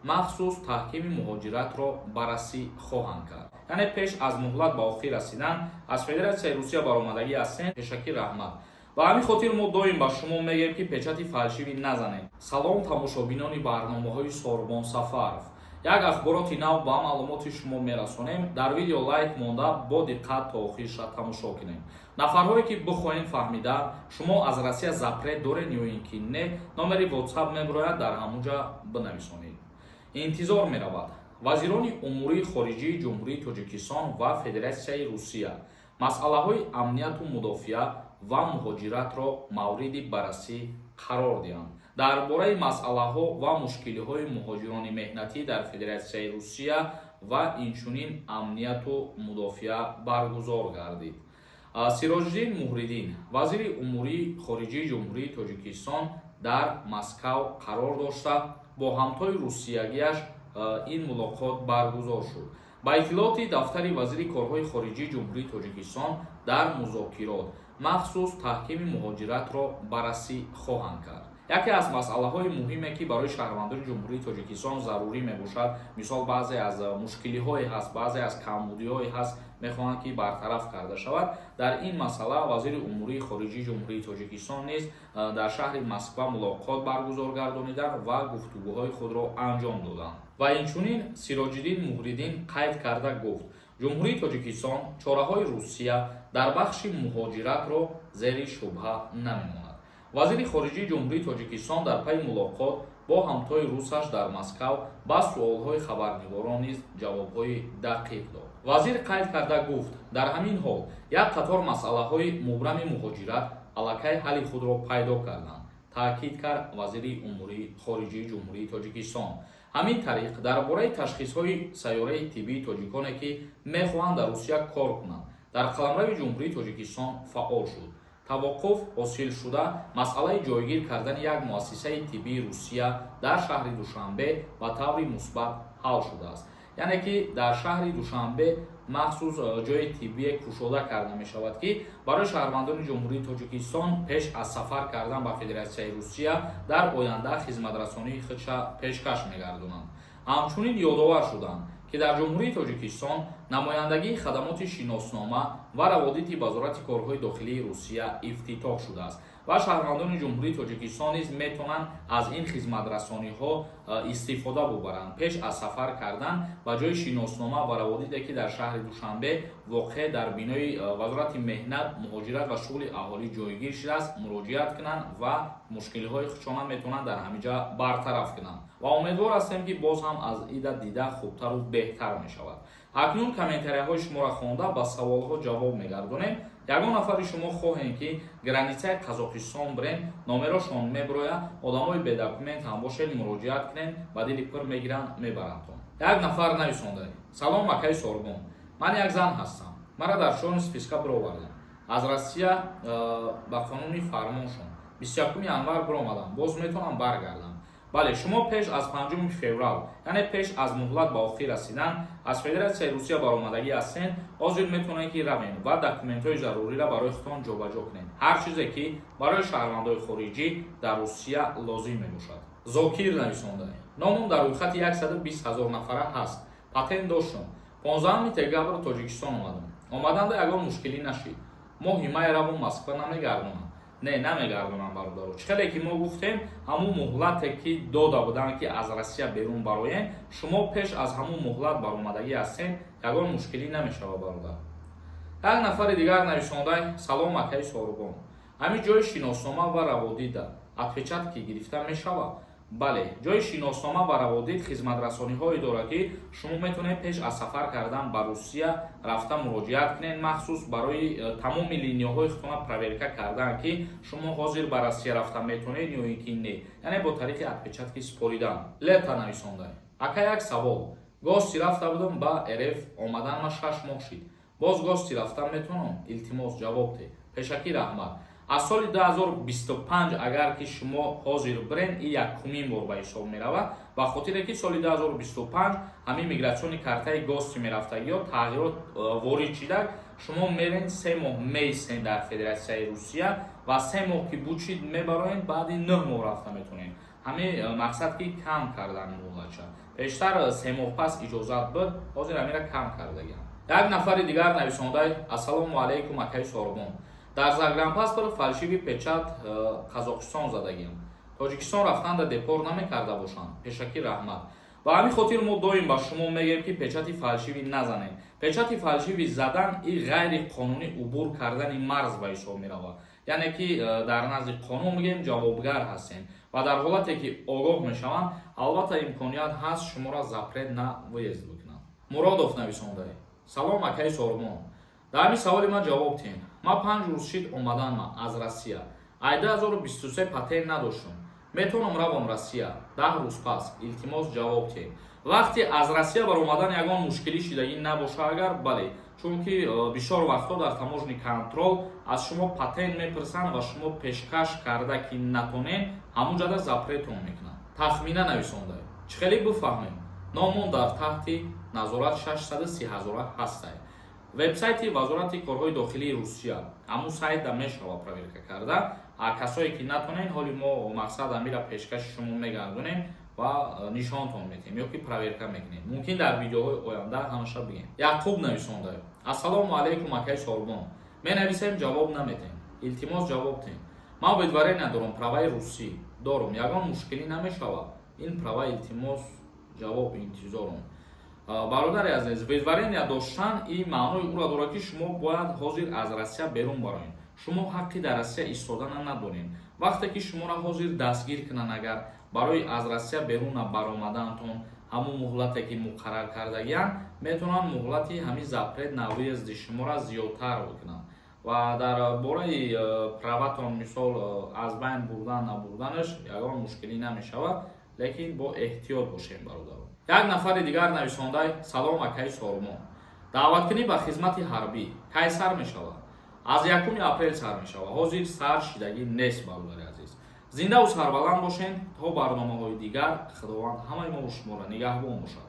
Махсус таҳкими муҳоҷиратро баррасӣ хоҳанд кард. Яъне пеш аз муҳлат ба охир расидан аз Федератсияи Русия баромадагӣ ҳастем, пешакӣ раҳмат. Ба ҳамин хотир мо доим ба шумо мегӯем, ки печати фальшивый назанед. Салом, тамошобинони барномаҳои Сорбон Сафаров. Як ахбороти нав ба маълумоти шумо мерасонем. Дар видео лайк монда, бо диққат то охирша тамошо кунем. Нафарҳое ки бихоҳем фаҳмида, шумо аз Россия запрет доред ё ин ки не, номери WhatsApp мебирояд, дар ҳамунҷа бинависонед. Интизор меравад, вазирони умурии хориҷии Ҷумҳурии Тоҷикистон ва Федератсияи Русия масъалаҳои амнияту мудофиа ва муҳоҷиратро мавриди баррасӣ қарор диҳанд. Дар бораи масъалаҳо ва мушкилиҳои муҳоҷирони меҳнатӣ дар Федератсияи Русия ва инчунин амнияту мудофиа баргузор гардид. Сироҷиддин Муҳриддин, вазири умурии хориҷии Ҷумҳурии Тоҷикистон, дар Москав қарор дошта, бо ҳамтои русиягиаш ин мулоқот баргузор шуд. Ба иттилооти дафтари вазири корҳои хориҷии Ҷумҳурии Тоҷикистон, дар музокирот махсус таҳкими муҳоҷиратро баррасӣ хоҳанд кард. Яке аз масъалаҳои муҳиме, ки барои шаҳрвандони Ҷумҳурии Тоҷикистон зарурӣ мебошад, мисол, баъзе аз мушкилиҳое ҳаст, баъзе аз камбудиҳое ҳаст, мехоҳанд, ки бартараф карда шавад. Дар ин масъала вазири умурии хориҷии Ҷумҳурии Тоҷикистон низ дар шаҳри Москва мулоқот баргузор гардониданд ва гуфтугӯҳои худро анҷом доданд. Ва инчунин Сироҷиддин Муҳриддин қайд карда гуфт, Ҷумҳурии Тоҷикистон чораҳои Русия дар бахши муҳоҷиратро зери шубҳа намемонад. Вазири хориҷии Ҷумҳурии Тоҷикистон дар пайи мулоқот бо ҳамтои русаш дар Москав ба суолҳои хабарнигорон низ ҷавобҳои дақиқ дод. Вазир қайд карда гуфт, дар ҳамин ҳол як қатор масъалаҳои мубрами муҳоҷират аллакай ҳалли худро пайдо карданд, таъкид кард вазири умурии хориҷии Ҷумҳурии Тоҷикистон. Ҳамин тариқ, дар бораи ташхисҳои сайёраи тиббии тоҷиконе, ки мехоҳанд дар Русия кор кунанд, дар қаламрави Ҷумҳурии Тоҷикистон фаъол шуд. Тавоқуф ҳосил шуда, масъалаи ҷойгир кардани як муассисаи тиббии Русия дар шаҳри Душанбе ба таври мусбат ҳал шудааст. Яъне ки дар шаҳри Душанбе махсус ҷои тиббие кушода карда мешавад, ки барои шаҳрвандони Ҷумҳурии Тоҷикистон пеш аз сафар кардан ба Федератсияи Русия дар оянда хизматрасонии худша пешкаш мегардонанд. Ҳамчунин ёдовар шуданд, ки дар Ҷумҳурии Тоҷикистон намояндагии хадамоти шиноснома ва раводиди Вазорати корҳои дохилии Русия ифтитоҳ шудааст ва шаҳрвандони Ҷумҳурии Тоҷикистон низ метавонанд аз ин хизматрасониҳо истифода бубаранд. Пеш аз сафар кардан ба ҷои шиноснома ва раводиде, ки дар шаҳри Душанбе воқеъ дар бинои Вазорати меҳнат, муҳоҷират ва шуғли аҳолӣ ҷойгир шудааст, муроҷиат кунанд ва мушкилиҳои худшона метавонанд дар ҳамин ҷа бартараф кунанд. Ва умедвор ҳастем, ки боз ҳам аз ида дида хубтару беҳтар мешавад. Акнун комментарияҳои шуморо хонда, ба саволҳо ҷавоб мегардонем. Ягон нафари шумо хоҳем, ки границаи Қазоқистон бирен, номерошон мебирояд. Одамои бе документ ҳам бошед, муроҷиат кунед, ба дили пур мегиранд, мебарандтон. Як нафар нависонда: «Салом, акаи Сорбон, ман як зан ҳастам, мара дар чёрный списка бировардам аз Россия ба қонуни фармоншон. 21 январ биромадам, боз метавонам баргардам?» Бале, шумо пеш аз 5 феврал, яъне пеш аз муҳлат ба охир расидан, аз Федератсияи Русия баромадагӣ ҳастен, ҳозир метавонед, ки равен ва документҳои заруриро барои худтон ҷобаҷо кунед, ҳар чизе ки барои шаҳрвандои хориҷӣ дар Русия лозим мебошад. Зокир нависонда: «Номам дар рӯйхати 120 ҳазор нафара ҳаст, патент доштам, 15 декабр Тоҷикистон омадам, омаданда ягон мушкилӣ нашид. Моҳи май равон, Москва намегардонам?» Не, намегардонам, бародаро. Чӣ хеле ки мо гуфтем, ҳамун муҳлате ки дода буданд, ки аз Россия берун бароем, шумо пеш аз ҳамун муҳлат баромадагӣ ҳастем, ягон мушкилӣ намешавад, бародар. Як нафари дигар нависондай: «Салом, акаи Сорубон, ҳамин ҷои шиноснома ва раводида отпечатки гирифта мешавад?» Бале, ҷои шиноснома ва раводид хизматрасониҳое дорад, ки шумо метавонед пеш аз сафар кардан ба Русия рафта муроҷиат кунед, махсус барои тамоми линияҳои худтона проверка кардан, ки шумо ҳозир ба Россия рафта метавонед ё ин ки не, яъне бо тариқи отпечатки супоридан. Лета нависондай: «Ака, як савол. Гости рафта будам ба РФ, омаданма 6 моҳ шид, боз гости рафта метавонам? Илтимос, ҷавоб де, пешакӣ раҳмат». Аз соли 2025 агар ки шумо ҳозир бирен, и якумин бор ба ҳисоб меравад, ба хотире ки соли 2025 ҳамин миграционный картаи гости мерафтагиҳо тағйирот ворид шида. Шумо мерен, 3 моҳ меистен дар Федератсияи Русия ва 3 моҳ ки бучид, мебароен, баъди 9 моҳ рафта метавонед. Ҳамин мақсад, ки кам кардан муҳлатша. Пештар 3 моҳ пас иҷозат буд, ҳозир ҳамира кам кардагиам. Як нафари дигар нависондай: «Ассалому алайкум, акаи Сорбон. Дар загранпаспорт фальшивый печать Қазоқистон задагиам. Тоҷикистон рафтанда депорт намекарда бошанд? Пешакӣ раҳмат». Ба ҳамин хотир мо доим ба шумо мегӯем, ки печати фальшивый назанед. Печати фальшивый задан и ғайриқонунӣ убур кардани марз ба ҳисоб меравад, яъне ки дар назди қонун, мегӯем, ҷавобгар ҳастем ва дар ҳолате ки огоҳ мешаванд, албатта, имконият ҳаст, шуморо запрет на выезд бикунанд. Муродов нависондай: «Салом, акаи Сорбон, дар ҳамин саволи ман ҷавоб диҳем. Ман 5 рӯз шид омаданма аз Россия, ай 2023 патент надоштум. Метавонам равам Россия 10 рӯз пас? Илтимос, ҷавоб диҳем». Вақте аз Россия баромадан ягон мушкилӣ шидагӣ набоша агар, бале, чунки бисёр вақтҳо дар таможенный контроль аз шумо патент мепурсанд ва шумо пешкаш карда ки натонен, ҳамун ҷада запретон мекунанд. Тахмина нависонда: «Чӣ хеле бифаҳмем, номон дар таҳти назорат 630 ҳазора ҳастай?» Вебсайти Вазорати корҳои дохилии Русия, ҳамун сайтда мешава проверка карда. А касое ки натонен, ҳоли мо, мақсад, амира пешкаши шумо мегардонем ва нишонтон метиҳем ё ки проверка мекунем. Мумкин, дар видеоҳои оянда ҳамаша бигем. Яқуб нависонда: «Ассалому алайкум, акаи Сорбон. Менависем, ҷавоб наметем. Илтимос, ҷавоб диҳем. Ман выдворение дорам, праваи русӣ дорам. Ягон мушкилӣ намешавад ин права? Илтимос, ҷавоб интизорам». Бародари азиз, выдворение доштан и маънои ӯро дорад, ки шумо бояд ҳозир аз Россия берун бароед. Шумо ҳаққи дар Россия истодана надоред. Вақте ки шуморо ҳозир дастгир кунанд, агар барои аз Россия берун баромадаантон ҳамун муҳлате ки муқаррар кардагианд, метавонанд муҳлати ҳамин запрет на выезди шуморо зиёдтар бикунанд. Ва дар бораи праватон, мисол, аз байн бурдан набурданаш ягон мушкилӣ намешавад, лекин бо эҳтиёт бошем, бародарон. Як нафари дигар нависондай: «Салом, акаи Сорбон. Даъваткунӣ ба хизмати ҳарбӣ кай сар мешавад?» Аз 1 апрел сар мешавад, ҳозир сар шидагӣ нест, бародари азиз. Зиндаву сарбаланд бошед то барномаҳои дигар. Худованд ҳамаи мову шуморо нигаҳбон бошад.